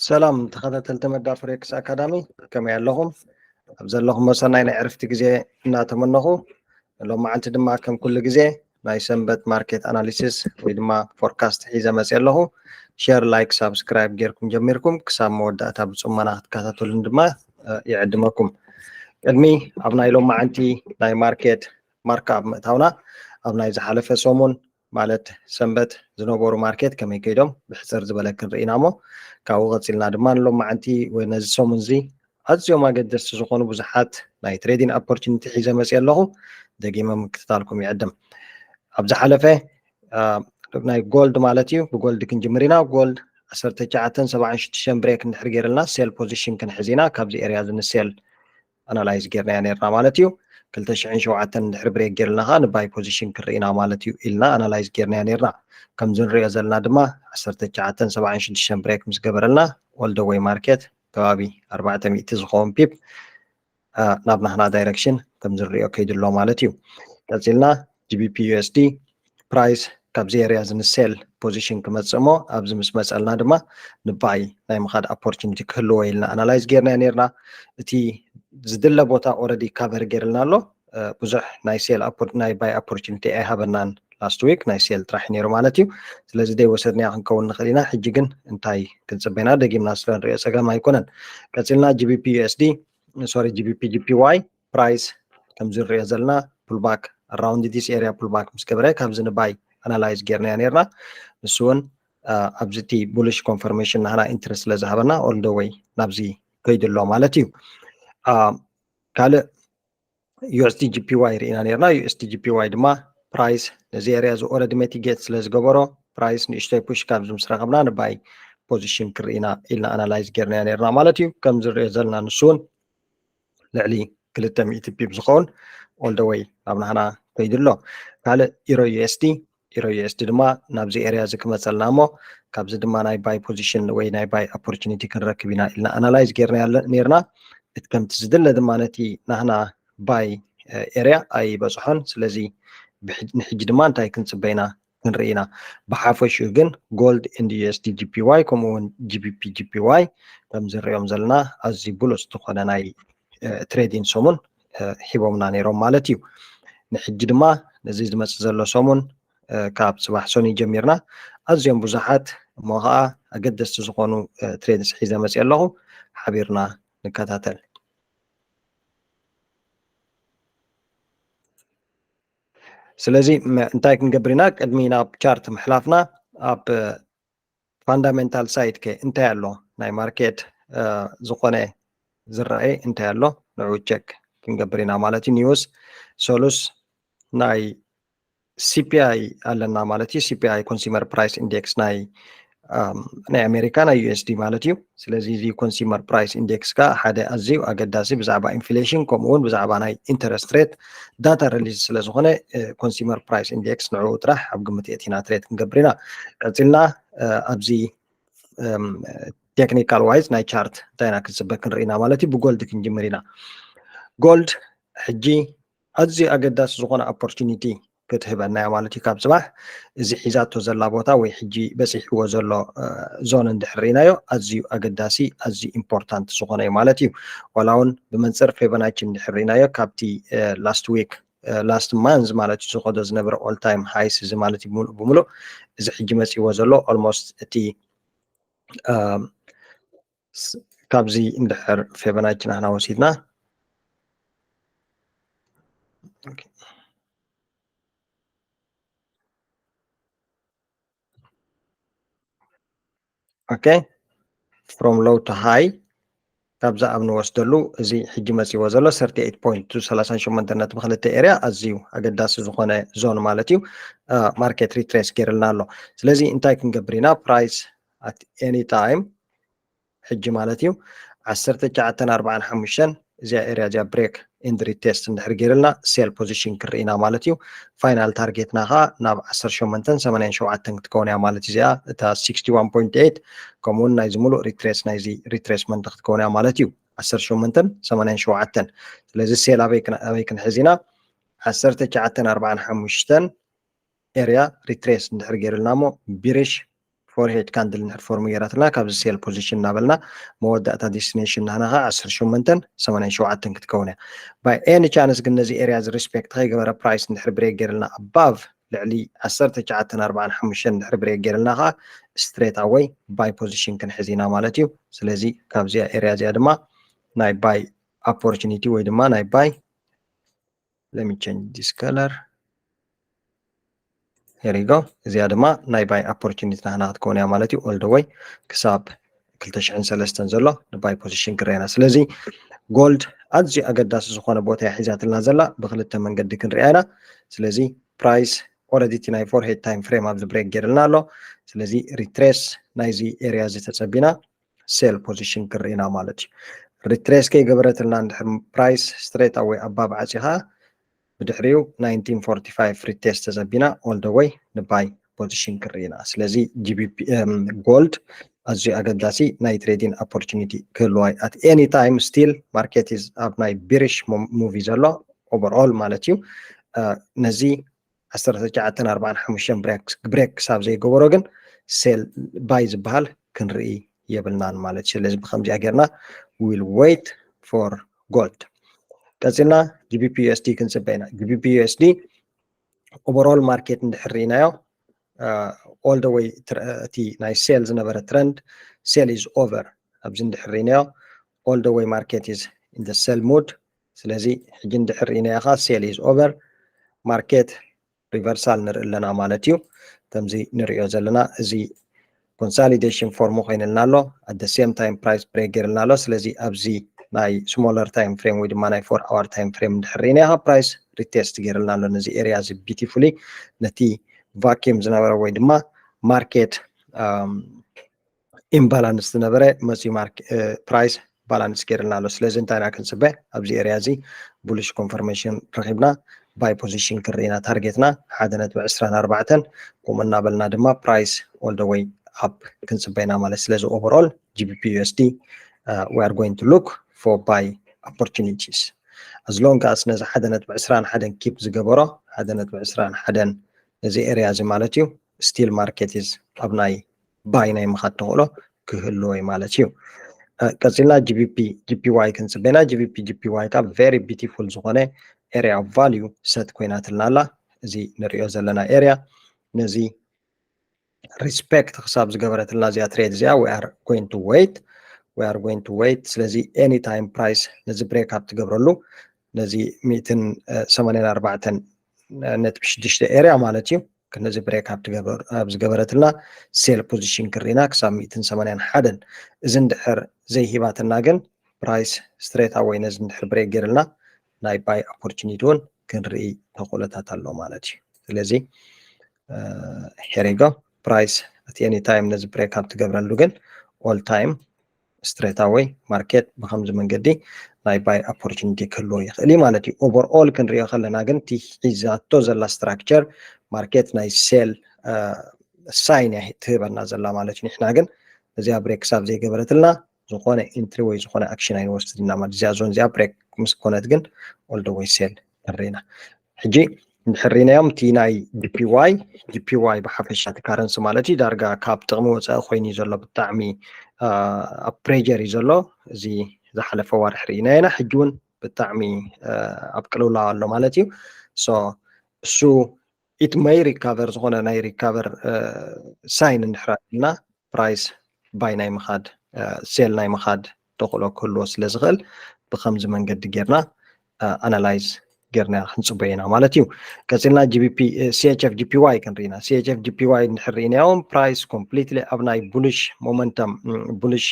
ሰላም ተኸታተልቲ መዳ ፎሬክስ ኣካዳሚ፣ ከመይ ኣለኹም? ኣብ ዘለኹም መሰናይ ናይ ዕርፍቲ ግዜ እናተመነኹ፣ ሎም መዓልቲ ድማ ከም ኩሉ ግዜ ናይ ሰንበት ማርኬት ኣናሊሲስ ወይ ድማ ፎርካስት ሒዘ መፅእ ኣለኹ። ሸር፣ ላይክ፣ ሳብስክራይብ ጌርኩም ጀሚርኩም ክሳብ መወዳእታ ብፅሞና ክትከታተሉን ድማ ይዕድመኩም። ቅድሚ ኣብ ናይ ሎም መዓልቲ ናይ ማርኬት ማርካፕ ምእታውና፣ ኣብ ናይ ዝሓለፈ ሰሙን ማለት ሰንበት ዝነበሩ ማርኬት ከመይ ከይዶም ብሕፅር ዝበለ ክንርኢ ኢና እሞ፣ ካብኡ ቀፂልና ድማ ንሎም መዓልቲ ወይ ነዚ ሰሙን እዚ ኣዝዮም ኣገደስቲ ዝኾኑ ብዙሓት ናይ ትሬዲንግ ኦፖርቹኒቲ ሒዘ መፅእ ኣለኹ። ደጊመ ምክትታልኩም ይዕድም። ኣብ ዝሓለፈ ናይ ጎልድ ማለት እዩ፣ ብጎልድ ክንጅምር ኢና። ጎልድ ዓሰርተ ትሽዓተ ሰብዓን ሽዱሽተን ብሬክ እንድሕር ገይርልና ሴል ፖዚሽን ክንሕዝ ኢና። ካብዚ ኤርያ እዚ ንሴል ኣናላይዝ ጌርናያ ነርና ማለት እዩ። ክልተ ሽሕን ሸውዓተን እንድሕር ብሬክ ጌርልና ከዓ ንባይ ፖዚሽን ክርኢና ማለት እዩ ኢልና ኣናላይዝ ጌርናያ ነርና። ከምዚ ንሪኦ ዘለና ድማ ዓሰርተ ትሽዓተ ሰብዓን ሽዱሽተን ብሬክ ምስ ገበረልና ኦል ደ ወይ ማርኬት ከባቢ ኣርባዕተ ሚእቲ ዝኸውን ፒፕ ናብ ናህና ዳይረክሽን ከምዚ ንሪኦ ከይዱ ኣሎ ማለት እዩ። ቀፂልና ጂ ቢ ፒ ዩ ኤስ ዲ ፕራይስ ካብዚ ኤርያ እዚ ንሴል ፖዚሽን ክመፅእ እሞ ኣብዚ ምስ መፀልና ድማ ንባይ ናይ ምኻድ ኣፖርቹኒቲ ክህልዎ ኢልና ኣናላይዝ ጌርና ነርና። እቲ ዝድለ ቦታ ኦረዲ ካቨር ጌርልና ኣሎ። ብዙሕ ናይ ሴል ናይ ባይ ኣፖርቹኒቲ ኣይሃበናን። ላስት ዊክ ናይ ሴል ጥራሕ ነይሩ ማለት እዩ። ስለዚ ደይ ወሰድናዮ ክንከውን ንኽእል ኢና። ሕጂ ግን እንታይ ክንፅበ ኢና ደጊምና ስለ ንሪኦ ፀገም ኣይኮነን። ቀፂልና ጂ ቢ ፒ ዩ ኤስ ዲ ሶሪ ጂ ቢ ፒ ጂ ፒ ዋይ ፕራይስ ከምዚ ንሪኦ ዘለና ፑልባክ ኣራውንድ ዲስ ኤርያ ፑልባክ ምስ ገበረ ካብዚ ንባይ ኣናላይዝ ጌርናዮ ነርና። ንሱ እውን ኣብዚ እቲ ቡሊሽ ኮንፈርሜሽን ናህና ኢንትረስት ስለ ዝሃበና ኦል ደ ወይ ናብዚ ከይዱ ኣሎ ማለት እዩ። ካልእ ዩ ኤስ ዲ ጂ ፒ ዋይ ርኢና ነርና። ዩ ኤስ ዲ ጂ ፒ ዋይ ድማ ፕራይስ ነዚ ኤርያ እዚ ኦረዲ ሜቲጌት ስለ ዝገበሮ ፕራይስ ንእሽቶይ ፑሽ ካብዚ ምስ ረኸብና ንባይ ፖዚሽን ክርኢና ኢልና ኣናላይዝ ጌርናዮ ነርና ማለት እዩ። ከምዚ ንሪኦ ዘለና ንሱ እውን ልዕሊ ክልተ ሚእቲ ፒፕ ዝኸውን ኦል ደ ወይ ናብ ናህና ከይዱ ኣሎ። ካልእ ኢሮ ዩ ኤስ ዲ ኢሮ ዩ ኤስ ዲ ድማ ናብዚ ኤርያ እዚ ክመፀልና እሞ ካብዚ ድማ ናይ ባይ ፖዚሽን ወይ ናይ ባይ ኦፖርቹኒቲ ክንረክብ ኢና ኢልና ኣናላይዝ ጌርና ነርና። እቲ ከምቲ ዝድለ ድማ ነቲ ናህና ባይ ኤርያ ኣይበፅሖን። ስለዚ ንሕጂ ድማ እንታይ ክንፅበ ኢና ክንርኢ ኢና። ብሓፈሽኡ ግን ጎልድ ኤንድ ዩ ኤስ ዲ ጂ ፒ ዋይ ከምኡ እውን ጂ ቢ ፒ ጂ ፒ ዋይ ከምዚ ንሪኦም ዘለና ኣዝዩ ብሉፅ ዝኾነ ናይ ትሬዲንግ ሰሙን ሂቦምና ነይሮም ማለት እዩ። ንሕጂ ድማ ነዚ ዝመፅእ ዘሎ ሰሙን ካብ ፅባሕ ሰኑይ ጀሚርና ኣዝዮም ብዙሓት እሞ ከዓ ኣገደስቲ ዝኾኑ ትሬድስ ሒዘ መፅእ ኣለኹ። ሓቢርና ንከታተል። ስለዚ እንታይ ክንገብር ኢና? ቅድሚ ናብ ቻርት ምሕላፍና ኣብ ፋንዳሜንታል ሳይድ ከ እንታይ ኣሎ? ናይ ማርኬት ዝኾነ ዝረኣየ እንታይ ኣሎ? ንዑ ቸክ ክንገብር ኢና ማለት እዩ። ኒውስ ሰሉስ ናይ ሲ ፒ ኣይ ኣለና ማለት እዩ። ሲ ፒ ኣይ ኮንሱመር ፕራይስ ኢንዴክስ ናይ ናይ ኣሜሪካ ናይ ዩ ኤስ ዲ ማለት እዩ። ስለዚ እዚ ኮንሱመር ፕራይስ ኢንዴክስ ከ ሓደ ኣዝዩ ኣገዳሲ ብዛዕባ ኢንፍሌሽን ከምኡ እውን ብዛዕባ ናይ ኢንተረስት ሬት ዳታ ሪሊዝ ስለ ዝኾነ ኮንሱመር ፕራይስ ኢንዴክስ ንዕኡ ጥራሕ ኣብ ግምት የእቲና ትሬድ ክንገብር ኢና። ቀፂልና ኣብዚ ቴክኒካል ዋይዝ ናይ ቻርት እንታይ ኢና ክንፅበ ክንርኢ ኢና ማለት እዩ። ብጎልድ ክንጅምር ኢና። ጎልድ ሕጂ ኣዝዩ ኣገዳሲ ዝኾነ ኦፖርቹኒቲ ክትህበና እያ ማለት እዩ። ካብ ፅባሕ እዚ ሒዛቶ ዘላ ቦታ ወይ ሕጂ በፂሕዎ ዘሎ ዞን እንድሕር ርኢናዮ ኣዝዩ ኣገዳሲ ኣዝዩ ኢምፖርታንት ዝኾነ እዩ ማለት እዩ። ዋላ እውን ብመንፅር ፌቦናቺ እንድሕር ርኢናዮ ካብቲ ላስት ዊክ ላስት ማንዝ ማለት እዩ ዝኸዶ ዝነበረ ኦል ታይም ሃይስ እዚ ማለት እዩ ብምሉእ እዚ ሕጂ መፂዎ ዘሎ ኦልሞስት እቲ ካብዚ እንድሕር ፌቦናቺ ናህና ወሲድና ኦኬ from low to high ካብዛ ኣብ ንወስደሉ እዚ ሕጂ መፂዎ ዘሎ ሰርቲ ኤይት ፖይንት ቱ ሰላሳን ሸሞንተን ነጥቢ ክልተ ኤርያ ኣዝዩ ኣገዳሲ ዝኾነ ዞን ማለት እዩ። ማርኬት ሪትሬስ ገይርልና ኣሎ። ስለዚ እንታይ ክንገብር ኢና? ፕራይስ ኣት ኤኒ ታይም ሕጂ ማለት እዩ ዓሰርተ ትሽዓተን ኣርባዓን ሓሙሽተን እዚኣ ኤርያ እዚኣ ብሬክ ኤንድ ሪቴስት እንድሕር ገይርልና ሴል ፖዚሽን ክርኢና ማለት እዩ። ፋይናል ታርጌትና ከዓ ናብ ዓሰርተ ሸሞንተን ሰማንያን ሸውዓተን ክትከውን እያ ማለት እዚኣ እታ ሲክስቲ ዋን ፖይንት ኤይት ከምኡውን ናይዚ ሙሉእ ሪትሬስ ናይዚ ሪትሬስመንት ክትከውን እያ ማለት እዩ። ዓሰርተ ሸሞንተን ሰማንያን ሸውዓተን ስለዚ ሴል ኣበይ ክን- ኣበይ ክንሕዝ ኢና? ዓሰርተ ትሽዓተን ኣርባዓን ሓሙሽተን ኤርያ ሪትሬስ እንድሕር ገይርልና እሞ ቢሪሽ four head candle እንድሕር form ገይራትና ካብዚ sell position እናበልና መወዳእታ destination ናህና ከዓ ዓሰርተ ሸሞንተን ሰማንያን ሸውዓተን ክትከውን እያ። By any chance ግን ነዚ area እዚ respect ከይገበረ price እንድሕር break ገይርልና above ልዕሊ ዓሰርተ ትሽዓተ ኣርባዓ ሓሙሽተ እንድሕር break ገይርልና ከዓ straight away buy position ክንሕዝ ኢና ማለት እዩ። ስለዚ ካብዚኣ area እዚኣ ድማ ናይ buy opportunity ወይ ድማ ናይ buy let me change this color here you go እዚኣ ድማ ናይ buy opportunity ናህና ክትከውን እያ ማለት እዩ። All the way ክሳብ ክልተ ሽሕን ሰለስተን ዘሎ ን buy position ክረአና። ስለዚ gold ኣዝዩ ኣገዳሲ ዝኾነ ቦታ እያ ሒዛትልና ዘላ። ብክልተ መንገዲ ክንሪኣ ኢና። ስለዚ price already እቲ ናይ four head time frame ኣብዚ break ገይርልና ኣሎ። ስለዚ retrace ናይዚ area እዚ ተፀቢና sell position ክርኢና ማለት እዩ። Retrace ከይገበረትልና እንድሕር price straight away above ዓፂኻ ብድሕሪኡ nineteen forty-five retest ተፀቢና all the way ን buy position ክርኢና። ስለዚ GBP gold ኣዝዩ ኣገዳሲ ናይ trading opportunity ክህልዋ እዩ። At any time still market is ኣብ ናይ bearish move እዩ ዘሎ overall ማለት እዩ። ነዚ ዓሰርተ ትሽዓተ ኣርባዓ ሓሙሽተ break ክሳብ ዘይገበሮ ግን sell buy ዝበሃል ክንርኢ የብልናን ማለት እዩ። ስለዚ ብከምዚኣ ጌርና we will wait for gold። ቀፂልና GBP USD ክንፅበ ኢና። GBP USD overall market እንድሕር ርኢናዮ all the way እቲ ናይ sell ዝነበረ trend sell is over ኣብዚ እንድሕር ርኢናዮ all the way market is in the sell mood። ስለዚ ሕጂ እንድሕር ርኢናዮ ከዓ sell is over market reversal ንርኢ ኣለና ማለት እዩ። ከምዚ ንሪኦ ዘለና እዚ consolidation form ኮይንልና ኣሎ። At the same time price break ገይርልና ኣሎ። ስለዚ ኣብዚ ናይ smaller time frame ወይ ድማ ናይ four hour time frame እንድሕር ርኢናዮ ከዓ price retest ገይርልና ኣሎ። ነዚ area እዚ beautifully ነቲ vacuum ዝነበረ ወይ ድማ market imbalance ዝነበረ መፂኡ price balance ገይርልና ኣሎ። ስለዚ እንታይ ኢና ክንፅበ ኣብዚ area እዚ bullish confirmation ረኺብና buy position ክርኢና target ና ሓደ ነጥቢ ዕስራን ኣርባዕተን ከምኡ እናበልና ድማ price all the way up ክንፅበ ኢና ማለት። ስለዚ overall GBP USD we are going to look for buy opportunities as long as ነዚ ሓደ ነጥቢ ዕስራን ሓደን keep ዝገበሮ ሓደ ነጥቢ ዕስራን ሓደን ነዚ area እዚ ማለት እዩ still market is ኣብ ናይ buy ናይ ምኻድ ተኽእሎ ክህልዎ እዩ ማለት እዩ። ቀፂልና GBP JPY ክንፅበ ኢና። GBP JPY ከዓ very beautiful ዝኾነ area of value set ኮይናትልና ኣላ። እዚ ንሪኦ ዘለና area ነዚ respect ክሳብ ዝገበረትልና እዚኣ trade እዚኣ we are going to wait we are going to wait። ስለዚ any time price ነዚ break up ትገብረሉ ነዚ ሚእትን ሰማንያን ኣርባዕተን ነጥቢ ሽዱሽተ area ማለት እዩ። ነዚ break up ኣብ ዝገበረትልና sell position ክርኢና ክሳብ ሚእትን ሰማንያን ሓደን እዚ እንድሕር ዘይሂባትና ግን price straight away ነዚ እንድሕር break ገይርልና ናይ buy opportunity እውን ክንርኢ ተኽእሎታት ኣሎ ማለት እዩ። ስለዚ here you go price at any time ነዚ break up ትገብረሉ ግን all time straight away market ብከምዚ መንገዲ ናይ buy opportunity ክህልዎ ይኽእል እዩ ማለት እዩ። Overall ክንሪኦ ከለና ግን እቲ ሒዛቶ ዘላ structure market ናይ sell sign እያ ትህበና ዘላ ማለት እዩ። ንሕና ግን እዚኣ break ክሳብ ዘይገበረትልና ዝኾነ entry ወይ ዝኾነ action ኣይንወስድን ኢና ማለት እዚኣ zone እዚኣ break ምስ ኮነት ግን all the way sell ንርኢ ኢና። ሕጂ እንድሕር ርኢናዮም እቲ ናይ JPY JPY ብሓፈሻ እቲ currency ማለት እዩ ዳርጋ ካብ ጥቕሚ ወፃኢ ኮይኑ እዩ ዘሎ። ብጣዕሚ ኣብ pressure እዩ ዘሎ። እዚ ዝሓለፈ ዋርሒ ርኢናዮ ኢና። ሕጂ እውን ብጣዕሚ ኣብ ቅልውላው ኣሎ ማለት እዩ። So እሱ it may recover ዝኾነ ናይ recover sign እንድሕር ኣልና price buy ናይ ምኻድ sell ናይ ምኻድ ተኽእሎ ክህልዎ ስለ ዝኽእል ብከምዚ መንገዲ ጌርና analyze ጌርና ክንፅበዮ ኢና ማለት እዩ። ቀፂልና GBP CHF JPY ክንርኢ ኢና። CHF JPY እንድሕር ርኢናዮም price completely ኣብ ናይ bullish momentum bullish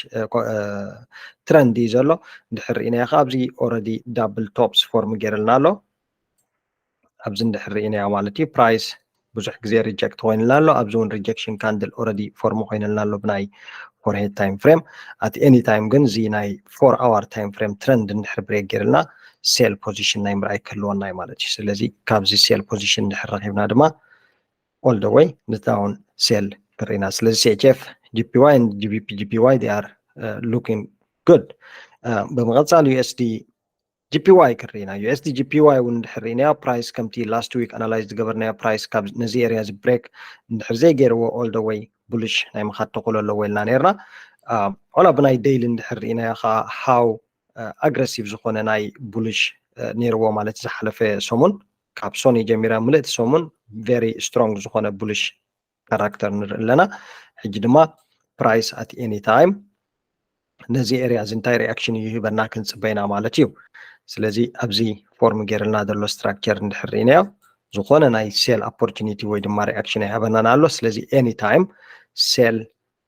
trend እዩ ዘሎ። እንድሕር ርኢናዮ ከዓ ኣብዚ already double tops form ገይርልና ኣሎ። ኣብዚ እንድሕር ርኢናዮ ማለት እዩ price ብዙሕ ግዜ reject ኮይንልና ኣሎ። ኣብዚ እውን rejection candle already form ኮይንልና ኣሎ ብናይ four head time frame። At any time ግን እዚ ናይ four hour time frame trend እንድሕር break ገይርልና sell position ናይ ምርኣይ ክህልወና እዩ ማለት እዩ። ስለዚ ካብዚ sell position እንድሕር ረኺብና ድማ all the way ን down sell ክርኢና። ስለዚ CHF JPY and GBP JPY they are looking good። ብምቕፃል USD JPY ክንርኢ ኢና። USD JPY እውን እንድሕር ርኢናዮ price ከምቲ last week analyze ዝገበርናዮ price ካብ ነዚ area እዚ break እንድሕር ዘይገይርዎ all the way bullish ናይ ምኻድ ተኽእሎ ኣለዎ ኢልና ነርና። ዋላ ብናይ daily እንድሕር ርኢናዮ ከዓ how aggressive ዝኾነ ናይ bullish ነርዎ ማለት ዝሓለፈ ሰሙን ካብ ሶኒ ጀሚራ ምልእቲ ሰሙን very strong ዝኾነ bullish character ንርኢ ኣለና። ሕጂ ድማ price at any time ነዚ area እዚ እንታይ reaction እዩ ሂበና ክንፅበይና ማለት እዩ። ስለዚ ኣብዚ form ገይርልና ዘሎ structure እንድሕር ርኢናዮ ዝኾነ ናይ sell opportunity ወይ ድማ reaction ኣይሃበናን ኣሎ። ስለዚ any time sell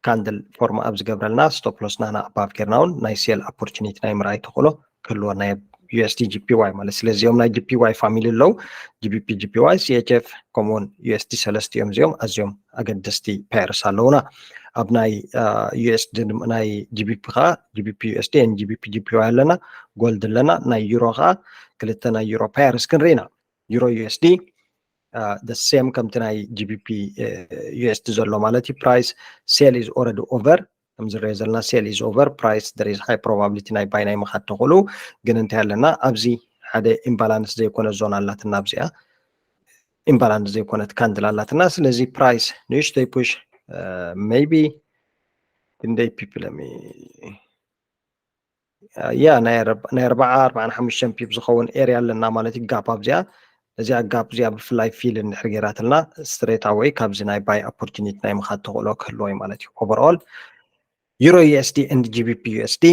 candle form ኣብ ዝገብረልና stop loss ናና above ገይርና እውን ናይ sell opportunity ናይ ምርኣይ ተኽእሎ ክህልወና USD GPY ማለት። ስለዚ እዚኦም ናይ GPY family ኣለዉ፣ GBP GPY CHF ከምኡውን USD ሰለስቲኦም እዚኦም ኣዝዮም ኣገደስቲ pairs ኣለውና። ኣብ ናይ USD ናይ GBP ከዓ GBP USD and GBP GPY ኣለና፣ gold ኣለና። ናይ euro ከዓ ክልተ ናይ euro pairs ክንርኢና euro USD the same ከምቲ ናይ GBP USD ዘሎ ማለት እዩ። Price sell is already over ከም ዝረአ ዘለና sell is over price there is high probability ናይ buy ናይ ምኻድ ተኽእሉ ግን እንታይ ኣለና ኣብዚ ሓደ imbalance ዘይኮነ zone ኣላትና ኣብዚኣ imbalance ዘይኮነት candle ኣላትና። ስለዚ price ንእሽተይ push maybe ክንደይ pip let me yeah ናይ ኣርባዓ ኣርባዓን ሓሙሽተን pip ዝኸውን area ኣለና ማለት እዩ። Gap ኣብዚኣ እዚኣ gap እዚኣ ብፍላይ fill እንድሕር ገይራትልና straight away ካብዚ ናይ buy opportunity ናይ ምኻድ ተኽእሎ ክህልዎ እዩ ማለት እዩ። Overall euro USD and GBP USD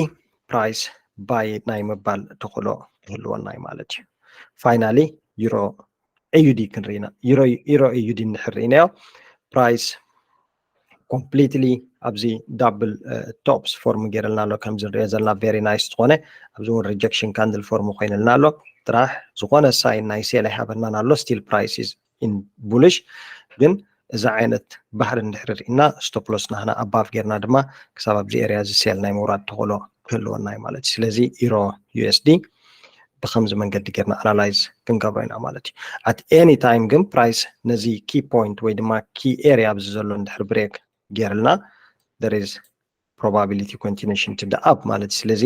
price buy ናይ ምባል ተኽእሎ ክህልወና እዩ ማለት እዩ። Finally euro AUD ክንርኢና euro AUD እንድሕር ርኢናዮ price completely ኣብዚ double tops form ገይረልና ኣሎ። ከምዚ ንሪኦ ዘለና very nice ዝኾነ ኣብዚ እውን rejection candle form ኮይንልና ኣሎ። ጥራሕ ዝኾነ sign ናይ sell ኣይሃበናን ኣሎ። Still price is in bullish ግን እዚ ዓይነት ባህሪ እንድሕር ርኢና stop loss ናህና above ጌርና ድማ ክሳብ ኣብዚ area እዚ sell ናይ ምውራድ ተኽእሎ ክህልወና እዩ ማለት እዩ። ስለዚ euro USD ብከምዚ መንገዲ ጌርና analyze ክንገብሮ ኢና ማለት እዩ። At any time ግን price ነዚ key point ወይ ድማ key area ኣብዚ ዘሎ እንድሕር break ጌርልና there is probability continuation to the up ማለት እዩ። ስለዚ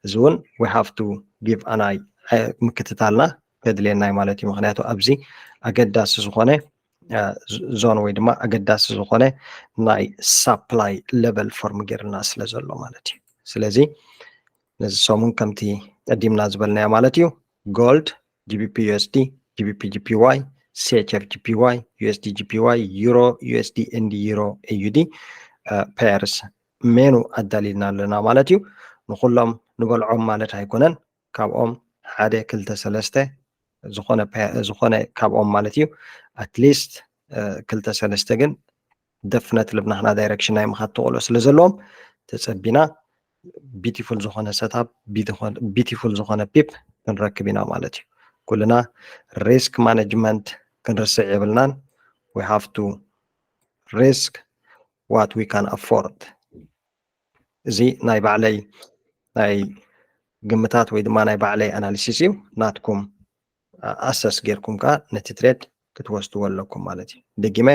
እዚ እውን we have to give an eye ምክትታልና ከድልየና እዩ ማለት እዩ። ምክንያቱ ኣብዚ ኣገዳሲ ዝኾነ zone ወይ ድማ ኣገዳሲ ዝኾነ ናይ supply level form ጌርልና ስለ ዘሎ ማለት እዩ። ስለዚ ነዚ ሰሙን ከምቲ ቀዲምና ዝበልናዮ ማለት እዩ gold GBP USD GBP GPY CHF GPY USD GPY euro USD and euro AUD pairs menu ኣዳሊልና ኣለና ማለት እዩ። ንኩሎም ንበልዖም ማለት ኣይኮነን፣ ካብኦም ሓደ ክልተ ሰለስተ ዝኾነ ዝኾነ ካብኦም ማለት እዩ። At least ክልተ ሰለስተ ግን definitely ብናህና direction ናይ ምኻድ ተኽእሎ ስለ ዘለዎም ተፀቢና beautiful ዝኾነ setup beautiful ዝኾነ pip ክንረክብ ኢና ማለት እዩ። ኩልና risk management ክንርስዕ የብልናን። We have to risk what we can afford። እዚ ናይ ባዕለይ ናይ ግምታት ወይ ድማ ናይ ባዕለይ analysis እዩ። ናትኩም assess ጌርኩም ከዓ ነቲ trade ክትወስድዎ ኣለኩም ማለት እዩ። ደጊመ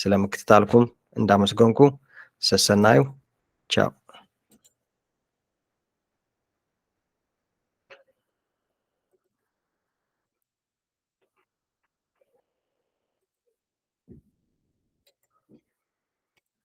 ስለ ምክትታልኩም እንዳመስገንኩ ሰሰናዩ ቻው።